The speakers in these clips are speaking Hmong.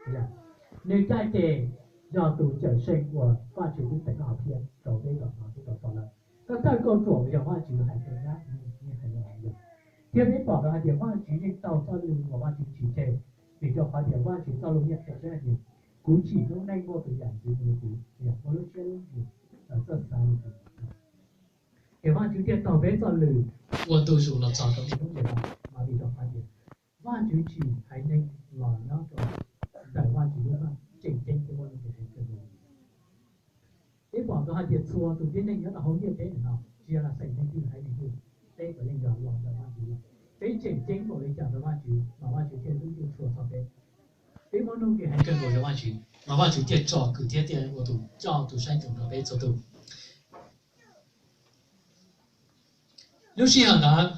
Nws caj ces yog tus cawm seej uas Vajtswv twb teev hom phiaj rau peb zaum no thiab zaum tom lawm. Thawj thawj kauj ruam uas yog Vajtswv hais rau Nab, nws hais li, thiab peb pom tau hais tias Vajtswv yeej tau txoj lus uas Vajtswv tsim tseg, vim rau qhov tias Vajtswv txoj lus yeej qhia peb hais tias, kuv tsim lub neej muaj tus yam ntxwv mus li kuv, yam muaj lub siab lub ntsws, txawj xav li kuv. Ces Vajtswv thiaj taug peb txoj lus ua ntu zus los txog rau niaj hnub nim no, mas vim rau qhov tias Vajtswv tsim haiv neeg los nyob rau ntawm Vajtswv lub nroog tseem ceeb thiab muaj nuj nqis heev kawg nkaus. Peb pom tau hais tias txhua tus tib neeg nyob rau hauv ntiaj teb no, tsis yog xeem neeg twg haiv neeg twg, peb puav leej yog los ntawm Vajtswv los. Peb tseem ceeb npaum li cas rau Vajtswv mas Vajtswv thiaj hlub thiaj tshua txog peb. Peb muaj nuj nqis heev kawg nkaus rau Vajtswv mas Vajtswv thiaj tsom kwm thiab thiaj ua tus coj tus saib tus nrog peb txhua tus. Lub sij hawm ntawd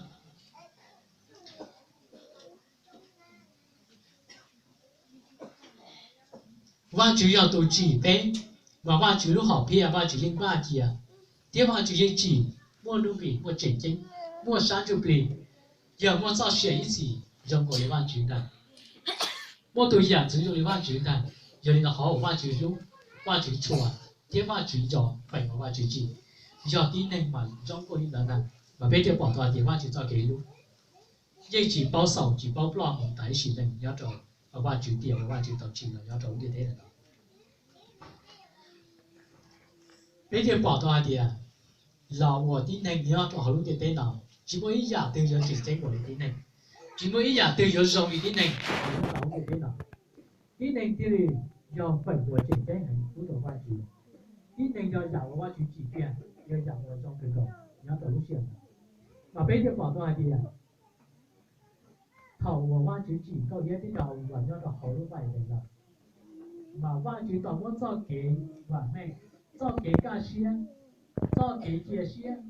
Vajtswv yog tus tsim peb, mas Vajtswv lub hom phiaj Vajtswv yeej npaj cia, thiab Vajtswv yeej tsim muaj nuj nqis, muaj tseem ceeb, muaj sab ntsuj plig, yog muaj txoj sia ib txhis zoo nkaus li Vajtswv ntag, muaj tus yam ntxwv zoo li Vajtswv ntag. Yog li no qhov uas Vajtswv hlub, Vajtswv tshua, thiab Vajtswv nco feem uas Vajtswv tsim, yog tib neeg mas zoo nkaus li ntawd ntag, mas peb thiaj pom tau hais tias Vajtswv txoj kev hlub yeej tsis paub xaus tsis paub ploj mus tas ib sim neej nyob rau Vajtswv tiam uas Vajtswv tau tsim los nyob rau lub ntiaj teb no. Peb thiaj pom tau hais tias los ua tib neeg nyob rau hauv lub ntiaj teb no, tsis muaj ib yam twg yuav tseem ceeb npaum li tib neeg, tsis muaj ib yam twg yuav zoo li tib neeg nyob rau hauv lub ntiaj teb no. Tib neeg thiaj li yog feem uas tseem ceeb heev pub rau Vajtswv. Tib neeg yog yam uas Vajtswv tsim tiag, yog yam uas zoo kawg nkaus nyob rau lub sij hawm no. Mas peb thiaj pom tau hais tias thaum uas Vajtswv tsim nkauj hiab thiab yog los nyob rau hauv lub vaj Edees lawm, mas Vajtswv tau muab txoj kev vam meej, txoj kev kaj siab, txoj kev cia siab,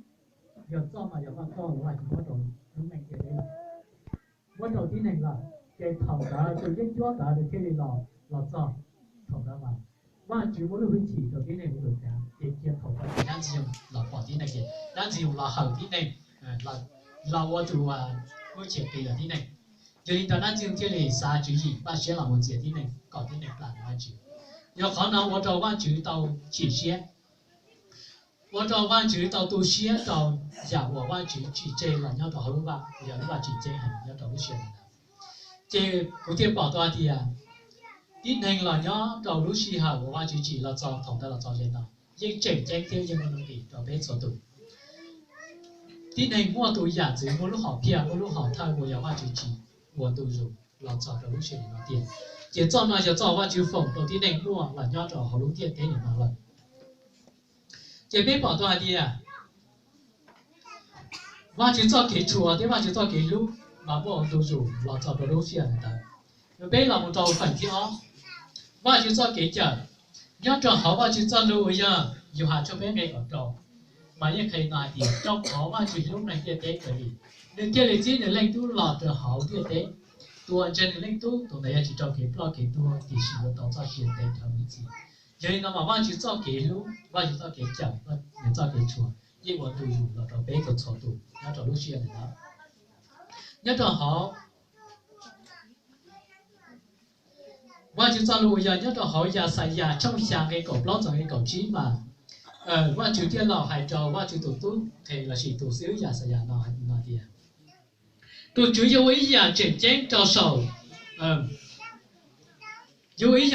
yog txoj mas yog Vaj, txoj uas Vajtswv muab rau lub neej ntiaj teb lawm, muab rau tib neeg lawm. Ces thaum ntawd tus yeeb ncuab ntawd nws thiaj li los, los txog. Thaum ntawd mas Vajtswv muab lub hwj chim rau tib neeg ua tus tsav, ces cia thaum ntawd ces dab ntxwg nyoog los pom tib neeg, ces dab ntxwg nyoog los hawm tib neeg, los ua tus uas muab chim qis los tib neeg. Yog li ntawd dab ntxwg nyoog thiaj li xav tswv yim npaj siab los mus ntxias tib neeg kom tib neeg plam Vajtswv. Yog qhov no ua rau Vajtswv tau chim siab, ua rau Vajtswv tau tu siab rau yam uas Vajtswv tsim tseg los nyob rau hauv lub vaj, yog lub vaj tsim ceeb heev nyob rau lub sij hawm ntawd. Ces kuv thiaj pom tau hais tias tib neeg los nyob rau lub sij hawm uas Vajtswv tsim los txog thaum ntawd los txog li no yeej tseem ceeb thiab yeej muaj nuj nqis rau peb txhua tus. Tib neeg muaj tus yam ntxwv, muaj lub hom phiaj, muaj lub hom thawj uas yog Vajtswv tsim ua ntu zus los txog rau lub sij hawm no tiag. Ces txoj no yog txoj Vajtswv foom rau tib neeg muaj los nyob rau hauv lub ntiaj teb no lawm. Ces peb pom tau hais tias Vajtswv txoj kev tshua thiab Vajtswv txoj kev hlub mas muaj ua ntu zus los txog rau lub sij hawm ntawd. Peb los mus rau feem thib ob, Vajtswv txoj kev cawm. Nyob rau hauv Vajtswv txoj lus uas yog Yauhas tshooj peb nqe kaum rau, mas yeej qhia no hais tias rau qhov Vajtswv hlub neeg ntiaj teb kawg li, nws thiaj li txib nws Leej Tub los rau hauv ntiaj teb, tus uas ntseeg nws Leej Tub tus ntawd yuav tsis raug kev ploj kev tuag tiam sis yuav tau txoj sia ntev dhawv mus ib txhis. Yog li no mas Vajtswv txoj kev hlub, Vajtswv txoj kev cawm, nws txoj kev tshua yeej ua ntu zus los rau peb txhua txhua tus nyob rau lub sij hawm no. Nyob rau hauv Vajtswv txoj lus uas yog nyob rau hauv Yaxayas tshooj xya nqe kaum plaub txog nqe kaum tsib mas Vajtswv thiaj los hais rau Vajtswv tus tub los sis tus xib hwb Yaxayas no tias, tus Tswv yuav ua ib yam tseem ceeb rau saum, yuav ua ib yam